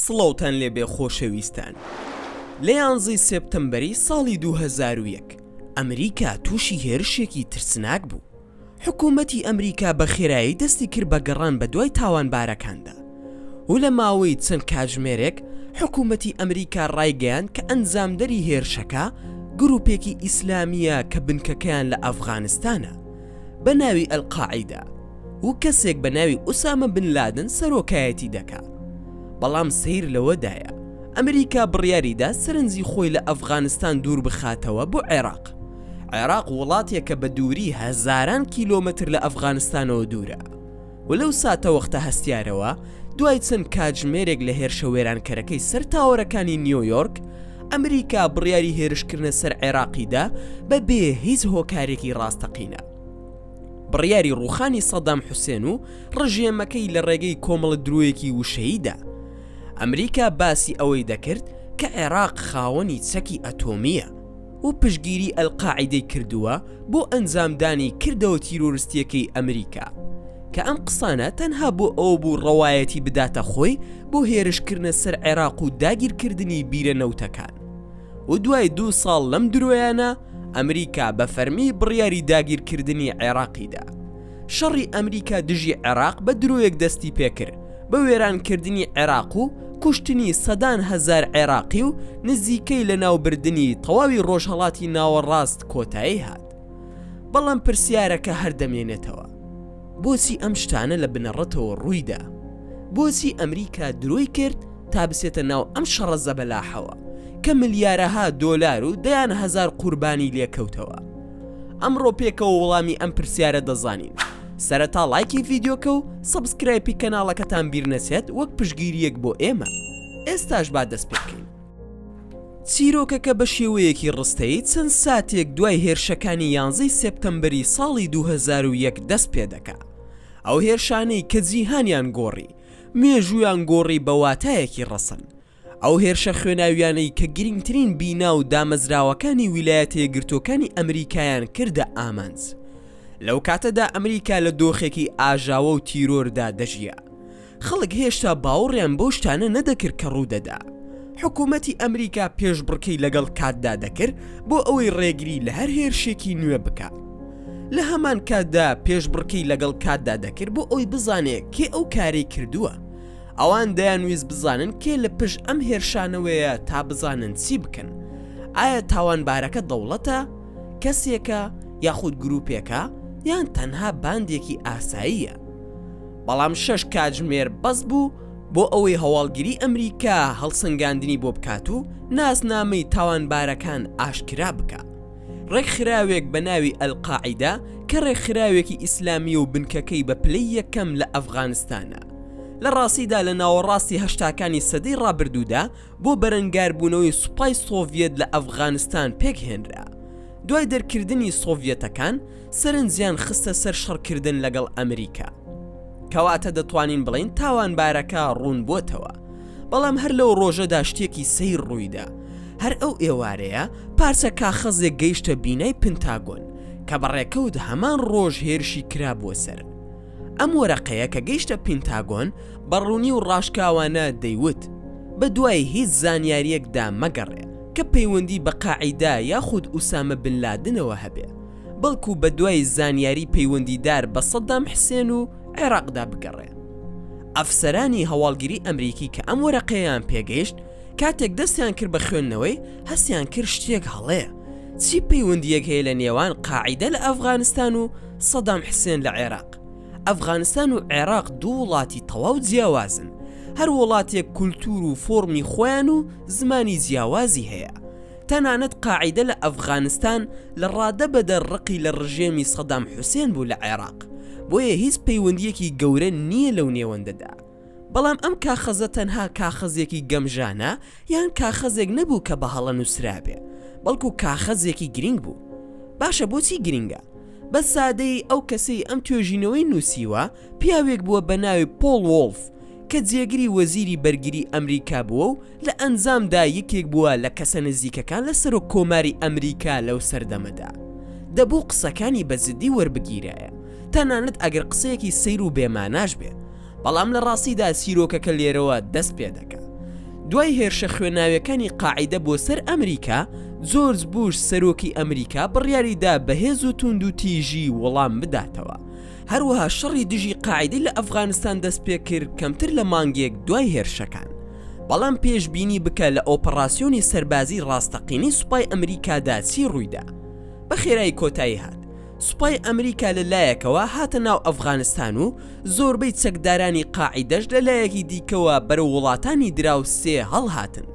سڵاوتان لێبێ خۆشەویستان. لە یانزەی سێپتەمبەری ساڵی 2001 ئەمریکا تووشی هێرشێکی ترسناک بوو. حکوومەتی ئەمریکا بە خێرایی دەستی کرد بە گەڕان بە دوای تاوانبارەکاندا و لە ماوەی چەند کاتژمێرێک حکوومەتی ئەمریکا ڕایگەیاند کە ئەنجامدەری هێرشەکە گرووپێکی ئیسلامییە کە بنکەکەیان لە ئەفغانستانە بە ناوی ئەلقاعیدە و کەسێک بە ناوی ئوسامە بن لادن سەرۆکایەتی دەکا. بەڵام سەیر لەوەدایە ئەمریکا بڕیاریدا سەرنجی خۆی لە ئەفغانستان دوور بخاتەوە بۆ عێراق. عێراق وڵاتێکە بە دووری هەزاران کیلۆمەتر لە ئەفغانستانەوە دوورە و لەو ساتەوەختە هەستیارەوە دوای چەند کاتژمێرێک لە هێرشە وێرانکەرەکەی سەر تاوەرەکانی نیۆیۆرک، ئەمریکا بڕیاری هێرشکردنە سەر عێراقی دا بە بێ هیچ هۆکارێکی ڕاستەقینە. بڕیاری ڕووخانی سەدام حوسێن و ڕژێمەکەی لە ڕێگەی کۆمەڵە درۆیەکی وشەیی دا. ئەمریکا باسی ئەوەی دەکرد کە عێراق خاوەنی چەکی ئەتۆمییە و پشتگیری ئەلقاعیدەی کردووە بۆ ئەنجامدانی کردەوە تیرۆرستییەکەی ئەمریکا، کە ئەم قسانە تەنها بۆ ئەوە بوو ڕەوایەتی بداتە خۆی بۆ هێرشکردنە سەر عێراق و داگیرکردنی بیرە نەوتەکان. و دوای دوو ساڵ لەم درۆیانە ئەمریکا بە فەرمی بڕیاری داگیرکردنی عێراقی دا. شەڕی ئەمریکا دژی عێراق بە درۆیەک دەستی پێکرد، بە وێرانکردنی عێراق و کوشتنی سەدان هەزار عێراقی و نزیکەی لەناوبردنی تەواوی ڕۆژهەڵاتی ناوەڕاست کۆتایی هات. بەڵام پرسیارەکە هەر دەمێنێتەوە، بۆچی ئەم شتانە لە بنەڕەتەوە ڕوویدا؟ بۆچی ئەمریکا درۆی کرد تا بچێتە ناو ئەم شەڕە زەبەلاحەوە کە ملیارەها دۆلار و دەیان هەزار قوربانی لێکەوتەوە؟ ئەمڕۆ پێکەوە وەڵامی ئەم پرسیارە دەزانین. سەرەتا ڵایکی ڤیدیۆکە و subscribe ی کەناڵەکەتان بیرنەچێت وەک پشتگیرییەک بۆ ئێمە. ئێستاش با دەست پێ بکەین. چیرۆکەکە بە شێوەیەکی ڕستەیی چەند ساتێک دوای هێرشەکانی یانزەی سێپتەمبەری ساڵی 2001 دەست پێ دەکا. ئەو هێرشانەی کە جیهانیان گۆڕی، مێژوویان گۆڕی بە واتایەکی ڕەسەن. ئەو هێرشە خوێناویانەی کە گرینگترین بینا و دامەزراوەکانی ویلایەتە یەکگرتووەکانی ئەمریکایان کردە ئامانج. لەو کاتەدا ئەمریکا لە دۆخێکی ئاژاوە و تیرۆردا دەژیا. خەڵک هێشتا باوەڕیان بەو شتانە نەدەکرد کە ڕوودەدا. حکوومەتی ئەمریکا پێشبڕکێی لەگەڵ کاتدا دەکرد بۆ ئەوەی ڕێگری لە هەر هێرشێکی نوێ بکا. لە هەمان کاتدا پێشبڕکێی لەگەڵ کاتدا دەکرد بۆ ئەوەی بزانێ کێ ئەو کارەی کردووە. ئەوان دەیانویست بزانن کێ لە پشت ئەم هێرشانەوەیە تا بزانن چی بکەن. ئایا تاوانبارەکە دەوڵەتە؟ کەسێکە؟ یاخود گروپێکە؟ یان تەنها باندێکی ئاساییە؟ بەڵام شەش کاتژمێر بەس بوو بۆ ئەوەی هەواڵگری ئەمریکا هەڵسەنگاندنی بۆ بکات و ناسنامەی تاوانبارەکان ئاشکرا بکا. ڕێکخراوێک بە ناوی ئەلقاعیدە کە ڕێکخراوێکی ئیسلامییە و بنکەکەی بە پلەی یەکەم لە ئەفغانستانە. لە ڕاستیدا لە ناوەڕاستی هەشتاکانی سەدەی ڕابردوودا بۆ بەرەنگاربوونەوەی سوپای سۆڤیەت لە ئەفغانستان پێکهێنرا. دوای دەرکردنی سۆڤیەتەکان سەرنجیان خستە سەر شەڕکردن لەگەڵ ئەمریکا. کەواتە دەتوانین بڵێین تاوانبارەکە ڕوون بۆتەوە. بەڵام هەر لەو ڕۆژەدا شتێکی سەیر ڕوویدا. هەر ئەو ئێوارەیە پارچە کاخەزێک گەیشتە بینای پنتاگۆن کە بە ڕێکەوت هەمان ڕۆژ هێرشی کرابووە سەر. ئەم وەرەقەیە کە گەیشتە پینتاگۆن بە ڕوونی و ڕاشکاوانە دەیوت، بە دوای هیچ زانیارییەکدا مەگەڕێ کە پەیوەندی بە قاعیدە یاخود ئوسامە بن لادنەوە هەبێ، بەڵکو بە دوای زانیاری پەیوەندیدار بە سەدام حسێن و عێراقدا بگەڕێ. ئەفسەرانی هەواڵگری ئەمریکی کە ئەم وەرەقەیەیان پێگەیشت، کاتێک دەستیان کرد بە خوێندنەوەی، هەستیان کرد شتێک هەڵەیە. چی پەیوەندییەک هەیە لە نێوان قاعیدە لە ئەفغانستان و سەدام حسێن لە عێراق؟ ئەفغانستان و عێراق دوو وڵاتی تەواو جیاوازن، هەر وڵاتێک کولتوور و فۆڕمی خۆیان و زمانی جیاوازی هەیە. تەنانەت قاعیدە لە ئەفغانستان لە ڕادەبەدەر ڕقی لە ڕژێمی سەدام حوسێن بوو لە عێراق، بۆیە هیچ پەیوەندییەکی گەورە نییە لەو نێوەندەدا. بەڵام ئەم کاخەزە تەنها کاخەزێکی گەمژانە یان کاخەزێک نەبوو کە بە هەڵە نووسرابێ، بەڵکو کاخەزێکی گرینگ بوو. باشە بۆچی گرینگە؟ بە سادەیی ئەو کەسەی ئەم توێژینەوەی نووسیوە پیاوێک بووە بە ناوی پۆڵ وۆڵف کە جێگری وەزیری بەرگری ئەمریکا بووە و لە ئەنجامدا یەکێک بووە لە کەسە نزیکەکان لە سەرۆک کۆماری ئەمریکا لەو سەردەمەدا. دەبوو قسەکانی بە جدی وەربگیرایە، تەنانەت ئەگەر قسەیەکی سەیر و بێماناش بێ. بەڵام لە ڕاستیدا چیرۆکەکە لێرەوە دەست پێدەکا. دوای هێرشە خوێناویەکانی قاعیدە بۆ سەر ئەمریکا، جۆرج بوش سەرۆکی ئەمریکا بڕیاری دا بە هێز و توندوتیژی وەڵام بداتەوە. هەروەها شەڕی دژی قاعیدەی لە ئەفغانستان دەستپێکرد کەمتر لە مانگێک دوای هێرشەکان. بەڵام پێشبینی بکە لە ئۆپەڕاسیۆنی سەربازی ڕاستەقینەی سوپای ئەمریکادا چی ڕوویدا. بە خێرایی کۆتایی هات. سوپای ئەمریکا لە لایەکەوە هاتە ناو ئەفغانستان و زۆربەی چەکدارانی قاعیدەش لە لایەکی دیکەوە بەرەو وڵاتانی دراوسێ هەڵهاتن.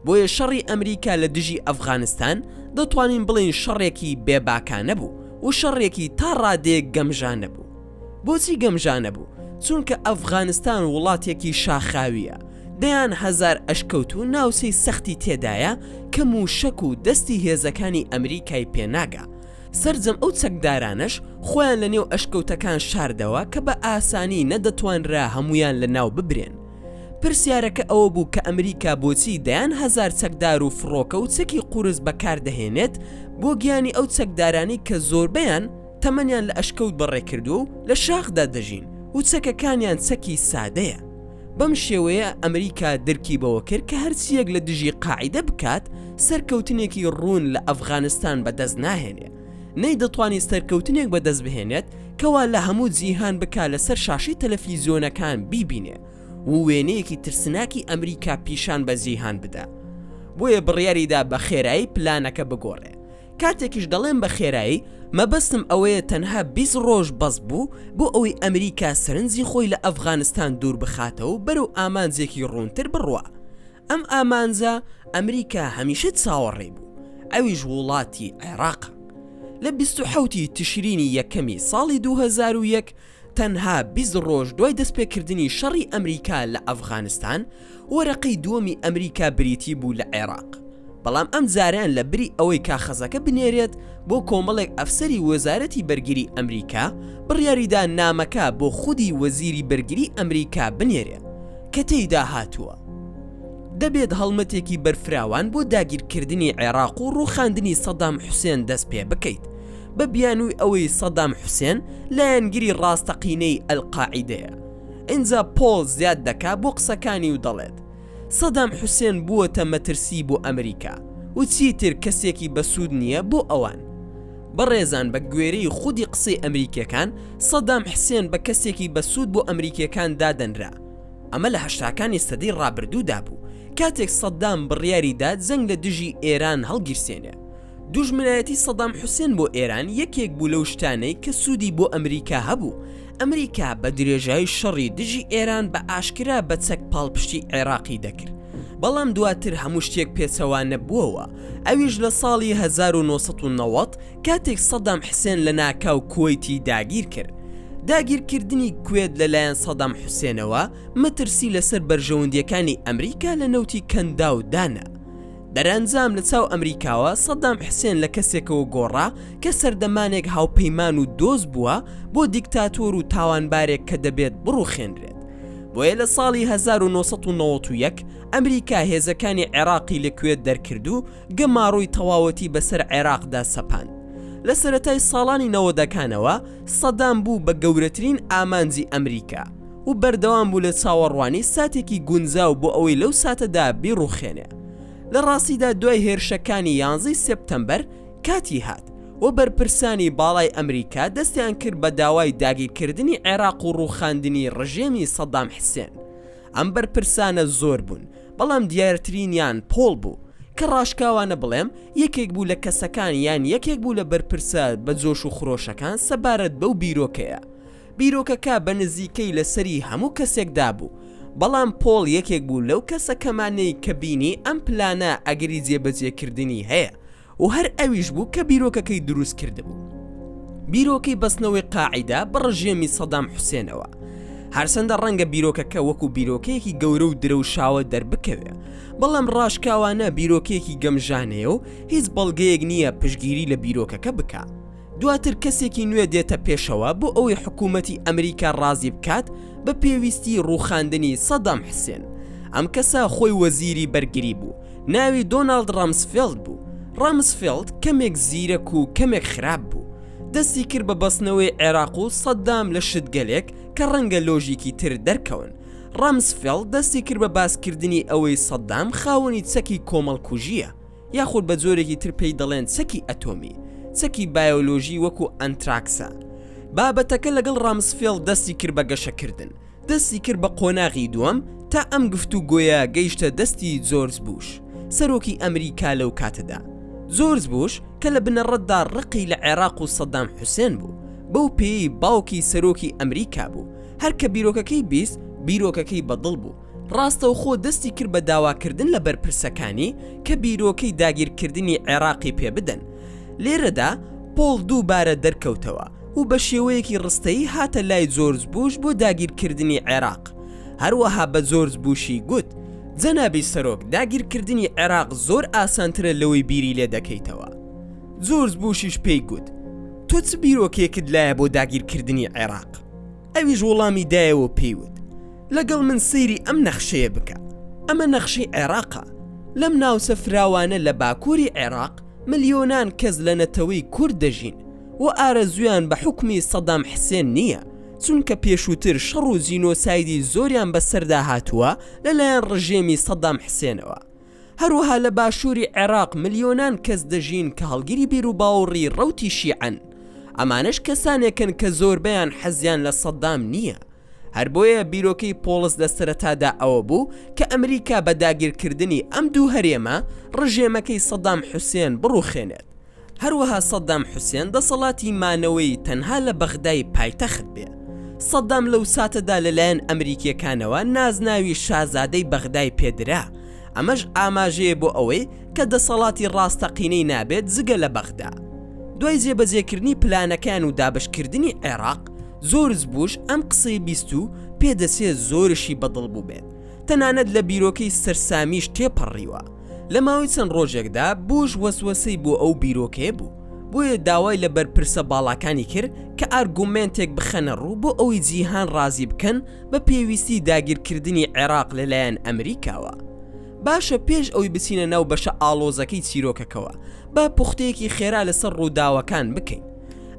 بۆیە شەڕی ئەمریکا لە دژی ئەفغانستان دەتوانین بڵێین شەڕێکی بێباکانە بوو و شەڕێکی تا ڕادەیەک گەمژانە بوو. بۆچی گەمژانە بوو؟ چونکە ئەفغانستان وڵاتێکی شاخاوییە، دەیان هەزار ئەشکەوت و ناوچەی سەختی تێدایە کە مووشەک و دەستی هێزەکانی ئەمریکای پێ ناگا. سەرجەم ئەو چەکدارانەش خۆیان لە نێو ئەشکەوتەکان شاردەوە کە بە ئاسانی نەدەتوانرا هەموویان لە ناو ببرێن. پرسیارەکە ئەوە بوو کە ئەمریکا بۆچی دەیان هەزار چەکدار و فڕۆکە و چەکی قورس بەکار دەهێنێت بۆ گیانی ئەو چەکدارانەی کە زۆربەیان تەمەنیان لە ئەشکەوت بەڕێکردووە و لە شاخدا دەژین و چەکەکانیان چەکی سادەیە. بەم شێوەیە ئەمریکا درکی بەوە کرد کە هەرچییەک لە دژی قاعیدە بکات سەرکەوتنێکی ڕوون لە ئەفغانستان بەدەست ناهێنێ. نەیدەتوانی سەرکەوتنێک بەدەست بهێنێت کەوا لە هەموو جیهان بکا لەسەر شاشەی تەلەفیزیۆنەکان بیبینێ و وێنەیەکی ترسناکی ئەمریکا پیشان بە جیهان بدا. بۆیە بڕیاریدا بە خێرایی پلانەکە بگۆڕێ. کاتێکیش دەڵێم بە خێرایی، مەبەستم ئەوەیە تەنها 20 ڕۆژ بەس بوو بۆ ئەوەی ئەمریکا سەرنجی خۆی لە ئەفغانستان دوور بخاتەوە و بەرەو ئامانجێکی ڕوونتر بڕوا. ئەم ئامانجە ئەمریکا هەمیشە چاوەڕێی بوو، ئەویش وڵاتی عێراقە. لە 27 ی تشرینی یەکەمی ساڵی 2001 تەنها 20 ڕۆژ دوای دەستپێکردنی شەڕی ئەمریکا لە ئەفغانستان، وەرەقەی دووەمی ئەمریکا بریتی بوو لە عێراق. بەڵام ئەم جارەیان لە بری ئەوەی کاخەزەکە بنێرێت بۆ کۆمەڵێک ئەفسەری وەزارەتی بەرگری ئەمریکا، بڕیاریدا نامەکە بۆ خودی وەزیری بەرگری ئەمریکا بنێرێ کە تێیدا هاتووە، دەبێت هەڵمەتێکی بەرفراوان بۆ داگیرکردنی عێراق و ڕووخاندنی سەدام حوسێن دەست پێ بکەیت، بە بیانووی ئەوەی سەدام حوسێن لایەنگری ڕاستەقینەی ئەلقاعیدەیە. ئینجا پۆڵ زیاد دەکا بۆ قسەکانی و دەڵێت، سەدام حوسێن بووەتە مەترسی بۆ ئەمریکا و چیتر کەسێکی بەسوود نییە بۆ ئەوان. بەڕێزان بە گوێرەی خودی قسەی ئەمریکیەکان سەدام حسێن بە کەسێکی بەسوود بۆ ئەمریکیەکان دادەنرا. ئەمە لە هەشتاکانی سەدەی ڕابردوودا بوو کاتێک سەدام بڕیاری دا جەنگ لە دژی ئێران هەڵگیرسێنێ. دوژمنایەتی سەدام حوسێن بۆ ئێران یەکێک بوو لەو شتانەی کە سوودی بۆ ئەمریکا هەبوو، ئەمریکا بە درێژایی شەڕی دژی ئێران بە ئاشکرا بە چەک پاڵپشتی عێراقی دەکرد، بەڵام دواتر هەموو شتێک پێچەوانە بووەوە، ئەویش لە ساڵی 1990 کاتێک سەدام حسێن لەناکاو کوەیتی داگیرکرد. داگیرکردنی کوێت لەلایەن سەدام حوسێنەوە مەترسی لەسەر بەرژەوەندییەکانی ئەمریکا لە نەوتی کەنداو دانا. دەرئەنجام لە چاو ئەمریکاوە سەدام حسێن لە کەسێکەوە گۆڕا کە سەردەمانێک هاوپەیمان و دۆست بووە بۆ دیکتاتۆر و تاوانبارێک کە دەبێت بڕوخێنرێت. بۆیە لە ساڵی 1991 ئەمریکا هێزەکانی عێراقی لە کوێت دەرکرد و گەماڕۆی تەواوەتی بەسەر عێراقدا سەپاند. لە سەرەتای ساڵانی نەوەدەکانەوە سەدام بوو بە گەورەترین ئامانجی ئەمریکا. و بەردەوام بوو لە چاوەڕوانی ساتێکی گونجاو بۆ ئەوەی لەو ساتەدا بیڕوخێنێ. لە ڕاستیدا دوای هێرشەکانی یانزەی سێپتەمبەر کاتی هات و بەرپرسانی باڵای ئەمریکا دەستیان کرد بە داوای داگیرکردنی عێراق و ڕووخاندنی ڕژێمی سەدام حسێن. ئەم بەرپرسانە زۆر بوون، بەڵام دیارترینیان پۆڵ بوو، کە ڕاشکاوانە بڵێم یەکێک بوو لە کەسەکان یان یەکێک بوو لە بەرپرسە بە جۆش و خرۆشەکان سەبارەت بەو بیرۆکەیە. بیرۆکەکە بە نزیکەی لە سەری هەموو کەسێکدا بوو، بەڵام پۆڵ یەکێک بوو لەو کەسە کەمانەی کە بینی ئەم پلانە ئەگەری جێبەجێکردنی هەیە و هەر ئەویش بوو کە بیرۆکەکەی دروست کردبوو. بیرۆکەی بەستنەوەی قاعیدە بە ڕژێمی سەدام حوسێنەوە. هەرچەندە ڕەنگە بیرۆکەکە وەکو بیرۆکەیەکی گەورە و درەوشاوە دەربکەوێ، بەڵام ڕاشکاوانە بیرۆکەیەکی گەمژانەیە و هیچ بەڵگەیەک نییە پشتگیری لە بیرۆکەکە بکا. دواتر کەسێکی نوێ دێتە پێشەوە بۆ ئەوەی حکوومەتی ئەمریکا ڕازی بکات بە پێویستی ڕووخاندنی سەدام حسێن. ئەم کەسە خۆی وەزیری بەرگری بوو، ناوی دۆناڵد ڕامسفێڵد بوو. ڕامسفێڵد کەمێک زیرەک و کەمێک خراپ بوو. دەستی کرد بە بەستنەوەی عێراق و سەدام لە شتگەلێک کە ڕەنگە لۆژیکی تر دەرکەون. ڕامسفێڵد دەستی کرد بە باسکردنی ئەوەی سەدام خاوەنی چەکی کۆمەڵکوژییە، یاخود بە جۆرێکی تر پێی دەڵێن چەکی ئەتۆمی، چەکی بایۆلۆژی وەکو ئەنتراکسە. بابەتەکە لەگەڵ ڕامسفێڵد دەستی کرد بە گەشەکردن، دەستی کرد بە قۆناغی دووەم تا ئەم گفتوگۆیە گەیشتە دەستی جۆرج بوش، سەرۆکی ئەمریکا لەو کاتەدا. جۆرج بوش کە لە بنەڕەتدا ڕقی لە عێراق و سەدام حوسێن بوو، بەو پێیەی باوکی سەرۆکی ئەمریکا بوو، هەر کە بیرۆکەکەی 20 بیرۆکەکەی بەدڵ بوو، ڕاستەوخۆ دەستی کرد بە داواکردن لە بەرپرسەکانی کە بیرۆکەی داگیرکردنی عێراقی پێ بدەن. لێرەدا پۆڵ دووبارە دەرکەوتەوە و بە شێوەیەکی ڕستەیی هاتە لای جۆرج بوش بۆ داگیرکردنی عێراق. هەروەها بە جۆرج بوشی گوت، جەنابی سەرۆک داگیرکردنی عێراق زۆر ئاسانترە لەوەی بیری لێ دەکەیتەوە. جۆرج بوشیش پێی گوت، تۆ چ بیرۆکەیەکت لایە بۆ داگیرکردنی عێراق؟ ئەویش وڵامی دایەوە و پێی وت، لەگەڵ من سەیری ئەم نەخشەیە بکە، ئەمە نەخشەی عێراقە، لەم ناوچە فراوانە لە باکووری عێراق ملیۆنان کەس لە نەتەوەی کورد دەژین و ئارەزوویان بە حوکمی سەدام حسێن نییە، چونکە پێشووتر شەڕ و جینۆسایدی زۆریان بەسەردا هاتووە لەلایەن ڕژێمی سەدام حسێنەوە. هەروەها لە باشووری عێراق ملیۆنان کەس دەژین کە هەڵگری بیروباوڕی ڕەوتی شیعەن، ئەمانەش کەسانێکن کە زۆربەیان حەزیان لە سەدام نییە. هەر بۆیە بیرۆکەی پۆڵس لە سەرەتادا ئەوە بوو کە ئەمریکا بە داگیرکردنی ئەم دوو هەرێمە ڕژێمەکەی سەدام حوسێن بڕوخێنێت. هەروەها سەدام حوسێن دەسەڵاتی مانەوەی تەنها لە بەغدای پایتەخت بێ. سەدام لەو ساتەدا لەلایەن ئەمریکییەکانەوە نازناوی شازادەی بەغدای پێدرا، ئەمەش ئاماژەیە بۆ ئەوەی کە دەسەڵاتی ڕاستەقینەی نابێت جگە لە بەغدا. دوای جێبەجێکردنی پلانەکەیان و دابەشکردنی عێراق، جۆرج بوش ئەم قسەی 20 و پێدەچێت زۆرشی بەدڵ بووبێت، تەنانەت لە بیرۆکەی سەرسامیش تێپەڕیوە. لە ماوەی چەند ڕۆژێکدا بوش وەسوەسەی بۆ ئەو بیرۆکەیە بوو، بۆیە داوای لە بەرپرسە باڵاکانی کرد کە ئارگومێنتێک بخەنە ڕوو بۆ ئەوەی جیهان ڕازی بکەن بە پێویستی داگیرکردنی عێراق لەلایەن ئەمریکاوە. باشە پێش ئەوەی بچینە ناو بەشە ئاڵۆزەکەی چیرۆکەکەوە، با پوختەیەکی خێرا لەسەر ڕووداوەکان بکەین.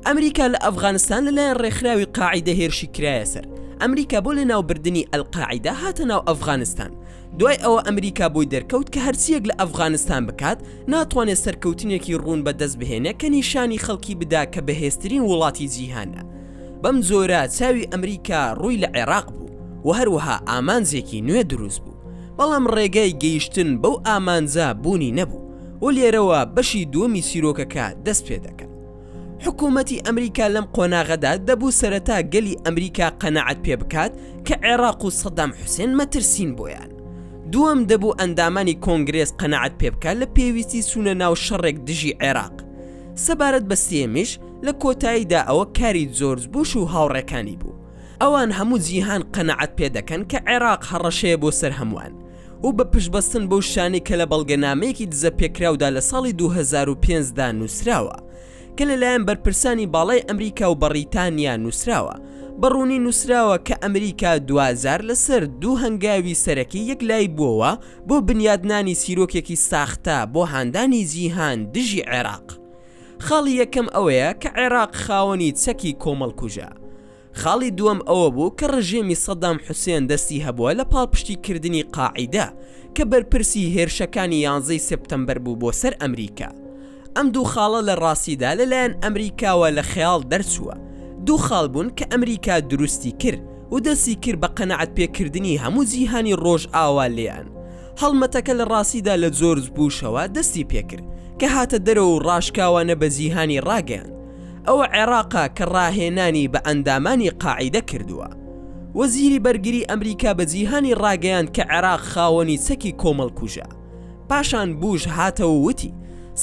ئەمریکا لە ئەفغانستان لەلایەن ڕێکخراوی قاعیدە هێرشی کرایە سەر. ئەمریکا بۆ لەناوبردنی ئەلقاعیدە هاتە ناو ئەفغانستان. دوای ئەوە ئەمریکا بۆی دەرکەوت کە هەرچییەک لە ئەفغانستان بکات ناتوانێت سەرکەوتنێکی ڕوون بەدەست بهێنێ کە نیشانی خەڵکی بدا کە بەهێزترین وڵاتی جیهانە. بەم جۆرە چاوی ئەمریکا ڕووی لە عێراق بوو و هەروەها ئامانجێکی نوێ دروست بوو. بەڵام ڕێگای گەیشتن بەو ئامانجە بوونی نەبوو و لێرەوە بەشی دووەمی چیرۆکەکە دەست پێدەکات. حکوومەتی ئەمریکا لەم قۆناغەدا دەبوو سەرەتا گەلی ئەمریکا قەناعەت پێ بکات کە عێراق و سەدام حوسێن مەترسین بۆیان. دووەم دەبوو ئەندامانی کۆنگرێس قەناعەت پێ بکات لە پێویستی چوونە ناو شەڕێک دژی عێراق. سەبارەت بە سێیەمیش لە کۆتاییدا ئەوە کاری جۆرج بوش و هاوڕێکانی بوو. ئەوان هەموو جیهان قەناعەت پێ دەکەن کە عێراق هەڕەشەیە بۆ سەر هەمووان و بە پشتبەستن بەو شتانەی کە لە بەڵگەنامەیەکی دزەپێکراودا لە ساڵی 2005 دا نووسراوە کە لەلایەن بەرپرسانی باڵای ئەمریکا و بەڕیتانیا نووسراوە بە ڕوونی نووسراوە کە ئەمریکا دواجار لەسەر دوو هەنگاوی سەرەکی یەکلایی بووەوە بۆ بنیادنانی چیرۆکێکی ساختە بۆ هاندانی جیهان دژی عێراق. خاڵی یەکەم ئەوەیە کە عێراق خاوەنی چەکی کۆمەڵکوژە. خاڵی دووەم ئەوە بوو کە ڕژێمی سەدام حوسێن دەستی هەبووە لە پاڵپشتی کردنی قاعیدە کە بەرپرسی هێرشەکانی یانزەی سێپتەمبەر بوو بۆ سەر ئەمریکا. ئەم دوو خاڵە لە ڕاستیدا لەلایەن ئەمریکاوە لە خەیاڵ دەرچووە. دوو خاڵ بوون کە ئەمریکا دروستی کرد و دەستی کرد بە قەناعەت پێکردنی هەموو جیهانی ڕۆژئاوا لێیان. هەڵمەتەکە لە ڕاستیدا لە جۆرج بوشەوە دەستی پێکرد کە هاتە دەرەوە و ڕاشکاوانە بە جیهانی ڕاگەیاند ئەوە عێراقە کە ڕاهێنانی بە ئەندامانی قاعیدە کردووە. وەزیری بەرگری ئەمریکا بە جیهانی ڕاگەیاند کە عێراق خاوەنی چەکی کۆمەڵکوژە. پاشان بوش هاتەوە و وتی،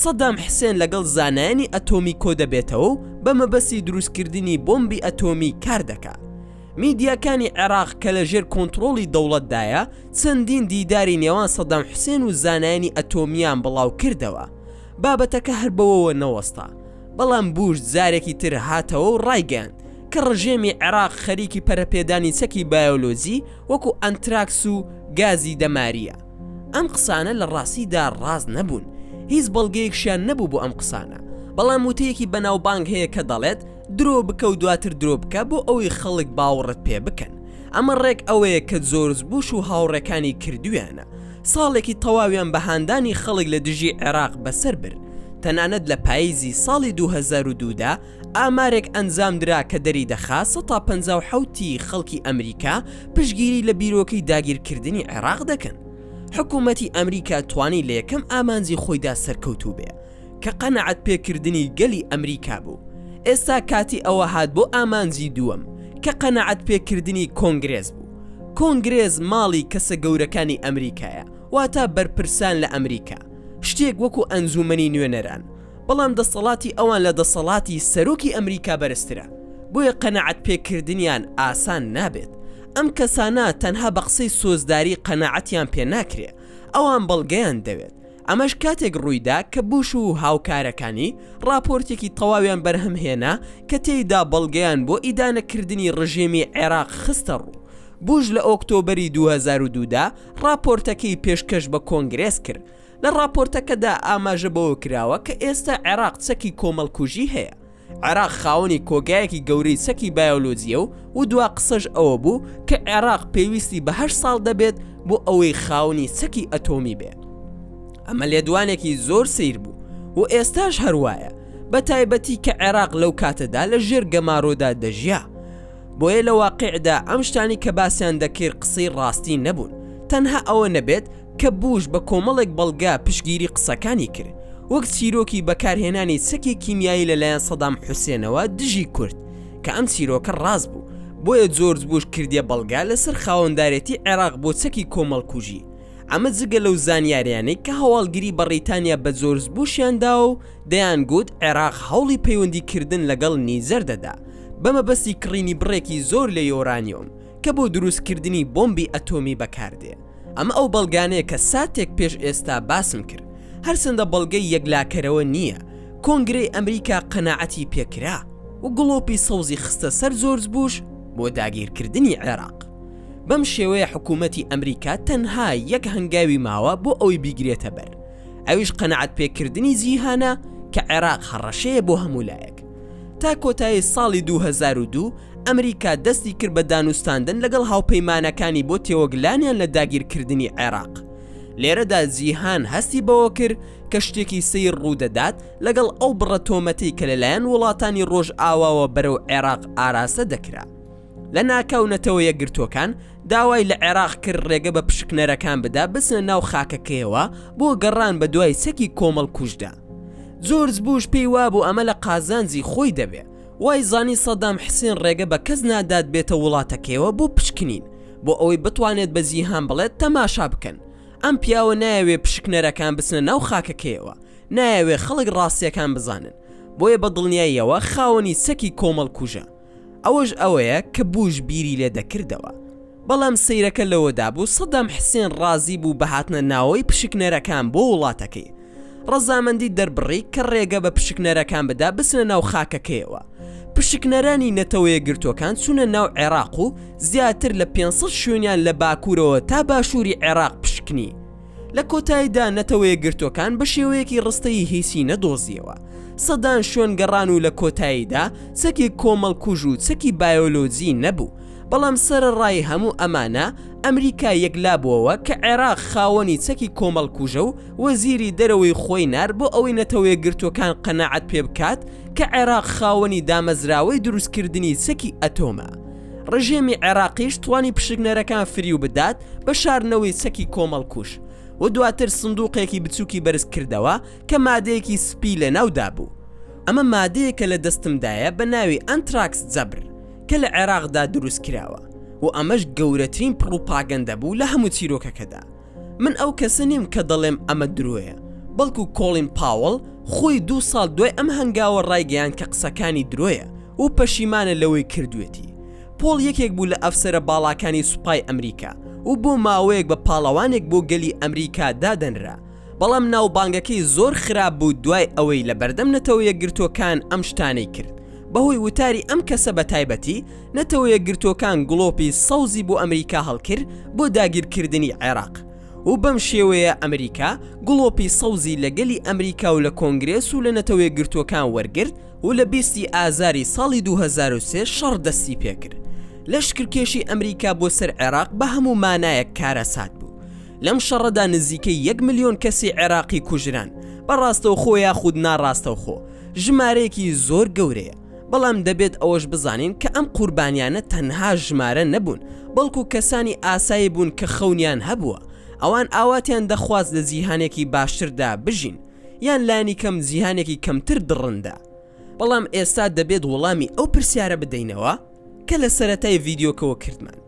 سەدام حسێن لەگەڵ زانایانی ئەتۆمی کۆدەبێتەوە و بە مەبەستی دروستکردنی بۆمبی ئەتۆمی کار دەکا. میدیاکانی عێراق کە لە ژێر کۆنتڕۆڵی دەوڵەتدایە، چەندین دیداری نێوان سەدام حوسێن و زانایانی ئەتۆمییان بڵاوکردەوە. بابەتەکە هەر بەوەوە نەوەستا، بەڵام بوش جارێکی تر هاتەوە و ڕایگەیاند کە ڕژێمی عێراق خەریکی پەرەپێدانی چەکی بایۆلۆجی وەکو ئەنتراکس و گازی دەمارییە. ئەم قسانە لە ڕاستیدا ڕاست نەبوون، هیچ بەڵگەیەکشیان نەبوو بۆ ئەم قسانە، بەڵام وتەیەکی بەناوبانگ هەیە کە دەڵێت، درۆ بکە و دواتر درۆ بکە بۆ ئەوەی خەڵک باوەڕت پێ بکەن. ئەمە ڕێک ئەوەیە کە جۆرج بوش و هاوڕێکانی کردویانە. ساڵێکی تەواویان بە هاندانی خەڵک لە دژی عێراق بەسەر برد. تەنانەت لە پاییزی ساڵی 2002 دا ئامارێک ئەنجامدرا کە دەریدەخا 57% ی خەڵکی ئەمریکا پشتگیری لە بیرۆکەی داگیرکردنی عێراق دەکەن. حکوومەتی ئەمریکا توانی لە یەکەم ئامانجی خۆیدا سەرکەوتوو بێ. کە قەناعەت پێکردنی گەلی ئەمریکا بوو. ئێستا کاتی ئەوە هات بۆ ئامانجی دووەم کە قەناعەت پێکردنی کۆنگرێس بوو. کۆنگرێس ماڵی کەسە گەورەکانی ئەمریکایە، واتە بەرپرسان لە ئەمریکا، شتێک وەکو ئەنجوومەنی نوێنەران، بەڵام دەسەڵاتی ئەوان لە دەسەڵاتی سەرۆکی ئەمریکا بەرزترە، بۆیە قەناعەت پێکردنیان ئاسان نابێت. ئەم کەسانە تەنها بە قسەی سۆزداری قەناعەتیان پێ ناکرێ، ئەوان بەڵگەیان دەوێت. ئەمەش کاتێک ڕوویدا کە بوش و هاوکارەکانی ڕاپۆرتێکی تەواویان بەرهەمهێنا کە تێیدا بەڵگەیان بۆ ئیدانەکردنی ڕژێمی عێراق خستە ڕوو. بوش لە ئۆکتۆبەری 2002 دا ڕاپۆرتەکەی پێشکەش بە کۆنگرێس کرد. لە ڕاپۆرتەکەدا ئاماژە بەوە کراوە کە ئێستا عێراق چەکی کۆمەڵکوژی هەیە. عێراق خاوەنی کۆگایەکی گەورەی چەکی بایۆلۆجییە و و دوا قسەش ئەوە بوو کە عێراق پێویستی بە هەشت ساڵ دەبێت بۆ ئەوەی خاوەنی چەکی ئەتۆمی بێ. ئەمە لێدوانێکی زۆر سەیر بوو و ئێستاش هەر وایە، بە تایبەتی کە عێراق لەو کاتەدا لە ژێر گەمارۆدا دەژیا. بۆیە لە واقیعدا ئەم شتانەی کە باسیان دەکرد قسەی ڕاستی نەبوون، تەنها ئەوە نەبێت کە بوش بە کۆمەڵێک بەڵگە پشتگیری قسەکانی کرد، وەک چیرۆکی بەکارهێنانی چەکی کیمیایی لەلایەن سەدام حوسێنەوە دژی کورد، کە ئەم چیرۆکە ڕاست بوو، بۆیە جۆرج بوش کردیە بەڵگە لەسەر خاوەندارێتی عێراق بۆ چەکی کۆمەڵکوژی، ئەمە جگە لەو زانیاریانەی کە هەواڵگری بەڕیتانیا بە جۆرج بوشیان داوە و دەیانگوت عێراق هەوڵی پەیوەندیکردن لەگەڵ نیجەر دەدا بە مەبەستی کڕینی بڕێکی زۆر لە یۆرانیۆم کە بۆ دروستکردنی بۆمبی ئەتۆمی بەکاردێ. ئەمە ئەو بەڵگانەیە کە ساتێک پێش ئێستا باسم کرد. هەرچەندە بەڵگەی یەکلاکەرەوە نییە، کۆنگرەی ئەمریکا قەناعەتی پێکرا و گڵۆپی سەوزی خستە سەر جۆرج بوش بۆ داگیرکردنی عێراق. بەم شێوەیە حکوومەتی ئەمریکا تەنها یەک هەنگاوی ماوە بۆ ئەوەی بیگرێتە بەر، ئەویش قەناعەت پێکردنی جیهانە کە عێراق هەڕەشەیە بۆ هەموو لایەک. تا کۆتایی ساڵی 2002 ئەمریکا دەستی کرد بە دانوستاندن لەگەڵ هاوپەیمانەکانی بۆ تێوەگلانیان لە داگیرکردنی عێراق. لێرەدا جیهان هەستی بەوە کرد کە شتێکی سەیر ڕوودەدات لەگەڵ ئەو بڕە تۆمەتەی کە لەلایەن وڵاتانی ڕۆژئاواوە بەرەو عێراق ئاراستە دەکرا. لە ناکاو نەتەوە یەکگرتووەکان داوای لە عێراق کرد ڕێگە بە پشکنەرەکان بدا بچنە ناو خاکەکەیەوە بۆ گەڕان بە دوای چەکی کۆمەڵکوژدا. جۆرج بوش پێی وابوو ئەمە لە قازانجی خۆی دەبێ. وای زانی سەدام حسێن ڕێگە بە کەس نادات بێتە وڵاتەکەیەوە بۆ پشکنین، بۆ ئەوەی بتوانێت بە جیهان بڵێت تەماشا بکەن ئەم پیاوە نایەوێ پشکنەرەکان بچنە ناو خاکەکەیەوە، نایەوێ خەڵک ڕاستیەکان بزانن، بۆیە بە دڵنیاییەوە خاوەنی چەکی کۆمەڵکوژە. ئەوەش ئەوەیە کە بوش بیری لێ دەکردەوە. بەڵام سەیرەکە لەوەدا بوو سەدام حسێن ڕازی بوو بە هاتنە ناوەوەی پشکنەرەکان بۆ وڵاتەکەی. ڕەزامەندی دەربڕی کە ڕێگە بە پشکنەرەکان بدا بچنە ناو خاکەکەیەوە. پشکنەرانی نەتەوەیەکگرتووەکان چوونە ناو عێراق و زیاتر لە 500 شوێنیان لە باکوورەوە تا باشووری عێراق پشکنی. لە کۆتاییدا نەتەوەیەکگرتووەکان بە شێوەیەکی ڕستەیی هیچی نەدۆزییەوە. سەدان شوێن گەڕان و لە کۆتاییدا چەکی کۆمەڵکوژ و چەکی بایۆلۆجی نەبوو. بەڵام سەرەڕای هەموو ئەمانە ئەمریکا یەکلابووەوە کە عێراق خاوەنی چەکی کۆمەڵکوژە و وەزیری دەرەوەی خۆی نارد بۆ ئەوەی نەتەوەیەکگرتووەکان قەناعەت پێبکات کە عێراق خاوەنی دامەزراوەی دروستکردنی چەکی ئەتۆمە. ڕژێمی عێراقیش توانی پشکنەرەکان فریو بدات بە شاردنەوەی چەکی کۆمەڵکوژ و دواتر سندوقێکی بچوکی بەرزکردەوە کە مادەیەکی سپی لەناودا بوو. ئەمە مادەیەکە لە دەستمدایە بە ناوی ئەنتراکس جەبر کە لە عێراقدا دروستکراوە و ئەمەش گەورەترین پڕوپاگەندە بوو لە هەموو چیرۆکەکەدا. من ئەو کەسە نیم کە دەڵێم ئەمە درۆیە، بەڵکو کۆڵین پاوڵ خۆی دوو ساڵ دوای ئەم هەنگاوە ڕایگەیاند کە قسەکانی درۆیە و پەشیمانە لەوەی کردوێتی. پۆڵ یەکێک بوو لە ئەفسەرە باڵاکانی سوپای ئەمریکا و بۆ ماوەیەک بە پاڵەوانێک بۆ گەلی ئەمریکا دادەنرا، بەڵام ناوبانگەکەی زۆر خراپ بوو دوای ئەوەی لە بەردەم نەتەوە یەکگرتووەکان ئەم شتانەی کرد. بەهۆی وتاری ئەم کەسە بە تایبەتی، نەتەوە یەکگرتووەکان گڵۆپی سەوزی بۆ ئەمریکا هەڵکرد بۆ داگیرکردنی عێراق و بەم شێوەیە ئەمریکا گڵۆپی سەوزی لە گەلی ئەمریکا و لە کۆنگرێس و لە نەتەوە یەکگرتووەکان وەرگرت و لە 20 ئازاری ساڵی 2003 شەڕ دەستی پێکرد. لەشکرکێشی ئەمریکا بۆ سەر عێراق بە هەموو مانایەک کارەسات بوو. لەم شەڕەدا نزیکەی یەک ملیۆن کەسی عێراقی کوژران، بە ڕاستەوخۆ یاخود ناڕاستەوخۆ، ژمارەیەکی زۆر گەورەیە. بەڵام دەبێت ئەوەش بزانین کە ئەم قوربانیانە تەنها ژمارە نەبوون، بەڵکو کەسانی ئاسایی بوون کە خەونیان هەبووە. ئەوان ئاواتیان دەخواست لە جیهانێکی باشتردا بژین، یان لانیکەم جیهانێکی کەمتر دڕندە. بەڵام ئێستا دەبێت وەڵامی ئەو پرسیارە بدەینەوە کە لە سەرەتای ڤیدیۆکەوە کردمان،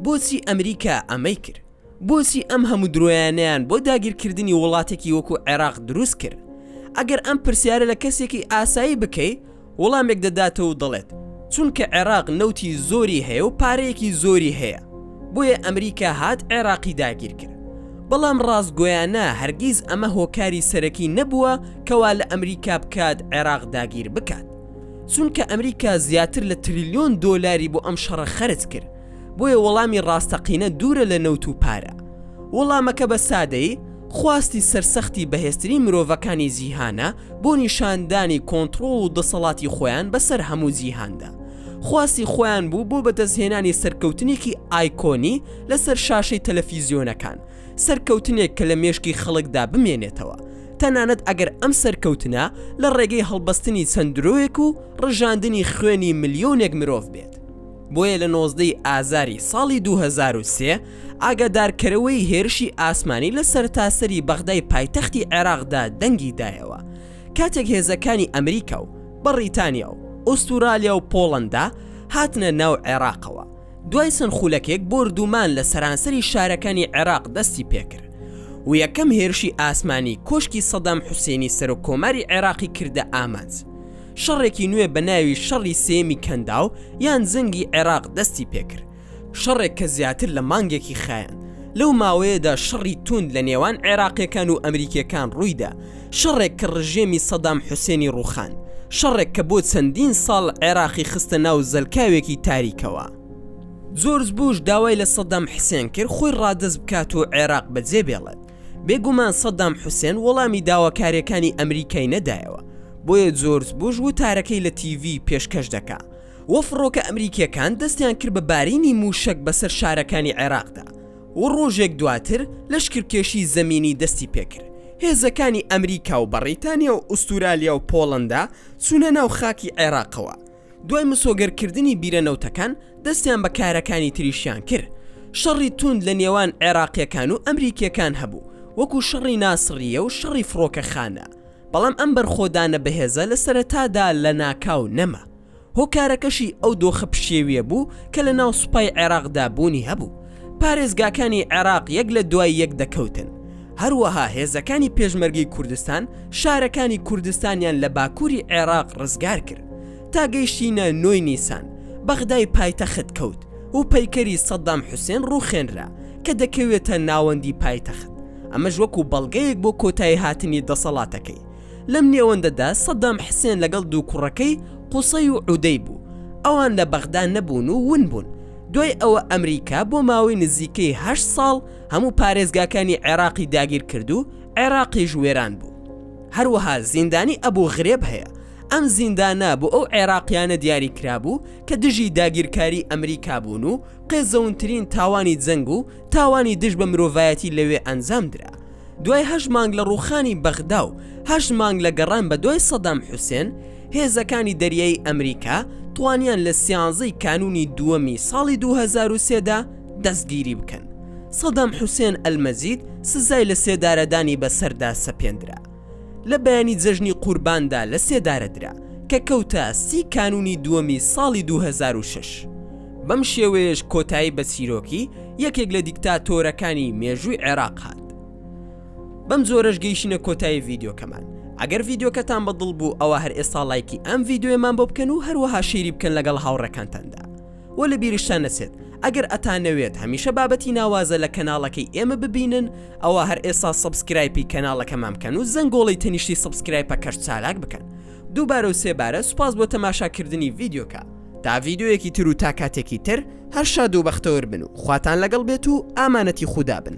بۆچی ئەمریکا ئەمەی کرد؟ بۆچی ئەم هەموو درۆیانەیان بۆ داگیرکردنی وڵاتێکی وەکو عێراق دروست کرد؟ ئەگەر ئەم پرسیارە لە کەسێکی ئاسایی بکەی وەڵامێک دەداتەوە و دەڵێت چونکە عێراق نەوتی زۆری هەیە و پارەیەکی زۆری هەیە بۆیە ئەمریکا هات عێراقی داگیر کرد. بەڵام ڕاستگۆیانە هەرگیز ئەمە هۆکاری سەرەکی نەبووە کەوا لە ئەمریکا بکات عێراق داگیر بکات. چونکە ئەمریکا زیاتر لە تریلیۆن دۆلاری بۆ ئەم شەڕە خەرج کرد. بۆیە وەڵامی ڕاستەقینە دوورە لە نەوت و پارە. وەڵامەکە بە سادەیی، خواستی سەرسەختی بەهێزترین مرۆڤەکانی جیهانە بۆ نیشاندانی کۆنتڕۆڵ و دەسەڵاتی خۆیان بەسەر هەموو جیهاندا. خواستی خۆیان بوو بۆ بەدەستهێنانی سەرکەوتنێکی ئایکۆنی لەسەر شاشەی تەلەفیزیۆنەکان، سەرکەوتنێک کە لە مێشکی خەڵکدا بمێنێتەوە، تەنانەت ئەگەر ئەم سەرکەوتنە لە ڕێگەی هەڵبەستنی چەند درۆیەک و ڕژاندنی خوێنی ملیۆنێک مرۆڤ بێت. بۆیە لە 19 ی ئازاری ساڵی 2003 ئاگادارکەرەوەی هێرشی ئاسمانی لە سەرتاسەری بەغدای پایتەختی عێراقدا دەنگی دایەوە کاتێک هێزەکانی ئەمریکا و بەڕیتانیا و ئوستورالیا و پۆڵەندا هاتنە ناو عێراقەوە دوای چەند خولەکێک بۆردومان لە سەرانسەری شارەکانی عێراق دەستی پێکرد و یەکەم هێرشی ئاسمانی کۆشکی سەدام حوسێنی سەرۆک کۆماری عێراقی کردە ئامانج. شەڕێکی نوێ بە ناوی شەڕی سێیەمی کەنداو یان جەنگی عێراق دەستی پێکرد، شەڕێک کە زیاتر لە مانگێکی خایاند، لەو ماوەیەدا شەڕی توند لە نێوان عێراقیەکان و ئەمریکیەکان ڕوویدا، شەڕێک کە ڕژێمی سەدام حوسێنی ڕووخاند، شەڕێک کە بۆ چەندین ساڵ عێراقی خستە ناو زەلکاوێکی تاریکەوە. جۆرج بوش داوای لە سەدام حسێن کرد خۆی ڕادەست بکات و عێراق بەجێبێڵێت، بێگومان سەدام حوسێن وەڵامی داواکاریەکانی ئەمریکای نەدایەوە، بۆیە جۆرج بوش وتارەکەی لە تیڤی پێشکەش دەکا و فڕۆکە ئەمریکیەکان دەستیان کرد بە بارینی موشەک بەسەر شارەکانی عێراقدا و ڕۆژێک دواتر لەشکرکێشی زەمینی دەستی پێکرد هێزەکانی ئەمریکا و بەڕیتانیا و ئوستورالیا و پۆڵەندا چوونە ناو خاکی عێراقەوە دوای مسۆگەرکردنی بیرە نەوتەکان دەستیان بە کارەکانی تریشیان کرد. شەڕی توند لە نێوان عێراقیەکان و ئەمریکیەکان هەبوو، وەکو شەڕی ناسڕیە و شەڕی فڕۆکەخانە، بەڵام ئەم بەرخۆدانە بەهێزە لە سەرەتادا لەناکاو نەما. هۆکارەکەشی ئەو دۆخە پشێویە بوو کە لە ناو سوپای عێراقدا بوونی هەبوو. پارێزگاکانی عێراق یەک لە دوای یەک دەکەوتن. هەروەها هێزەکانی پێشمەرگەی کوردستان شارەکانی کوردستانیان لە باکووری عێراق ڕزگار کرد. تا گەیشتینە نۆی نیسان، بەغدای پایتەخت کەوت و پەیکەری سەدام حوسێن ڕووخێنرا کە دەکەوێتە ناوەندی پایتەخت، ئەمەش وەکو بەڵگەیەک بۆ کۆتاییهاتنی دەسەڵاتەکەی. لەم نێوەندەدا سەدام حسێن لەگەڵ دوو کوڕەکەی قوسەی و عودەی بوو، ئەوان لە بەغدا نەبوون و ون بوون. دوای ئەوە ئەمریکا بۆ ماوەی نزیکەی هەشت ساڵ هەموو پارێزگاکانی عێراقی داگیر کرد و عێراقیش وێران بوو. هەروەها زیندانی ئەبو غرێب هەیە، ئەم زیندانە بۆ ئەو عێراقیانە دیاری کرابوو کە دژی داگیرکاری ئەمریکا بوون و قێزەونترین تاوانی جەنگ و تاوانی دژ بە مرۆڤایەتی لەوێ ئەنجام درا. دوای هەشت مانگ لە ڕووخانی بەغدا و هەشت مانگ لە گەڕان بە دوای سەدام حوسێن، هێزەکانی دەریایی ئەمریکا توانیان لە سیانزەی کانوونی دووەمی ساڵی 2003 دا دەستگیری بکەن. سەدام حوسێن ئەلمەجید سزای لە سێدارەدانی بەسەردا سەپێندرا. لە بەیانی جەژنی قورباندا لە سێدارە درا کە کەوتە سی کانوونی دووەمی ساڵی 2006. بەم شێوەیەش کۆتایی بە چیرۆکی یەکێک لە دیکتاتۆرەکانی مێژووی عێراق هات. بەم جۆرەش گەیشتینە کۆتایی ڤیدیۆکەمان. ئەگەر ڤیدیۆکەتان بە دڵ بوو ئەوا هەر ئێستا ڵایکی ئەم ڤیدیۆیەمان بۆ بکەن و هەروەها share ی بکەن لەگەڵ هاوڕێکانتاندا. وە لە بیرشتان نەچێت ئەگەر ئەتانەوێت هەمیشە بابەتی ناوازە لە کەناڵەکەی ئێمە ببینن ئەوا هەر ئێستا subscribe ی کەناڵەکەمان بکەن و زەنگۆڵەی تەنیشتی subscribe ەکەش چالاک بکەن. دووبارە و سێبارە سوپاس بۆ تەماشاکردنی ڤیدیۆکە. تا ڤیدیۆیەکی تر و تا کاتێکی تر هەر شاد و بەختەوەر بن و خواتان لەگەڵ بێت و ئامانەتی خودا بن.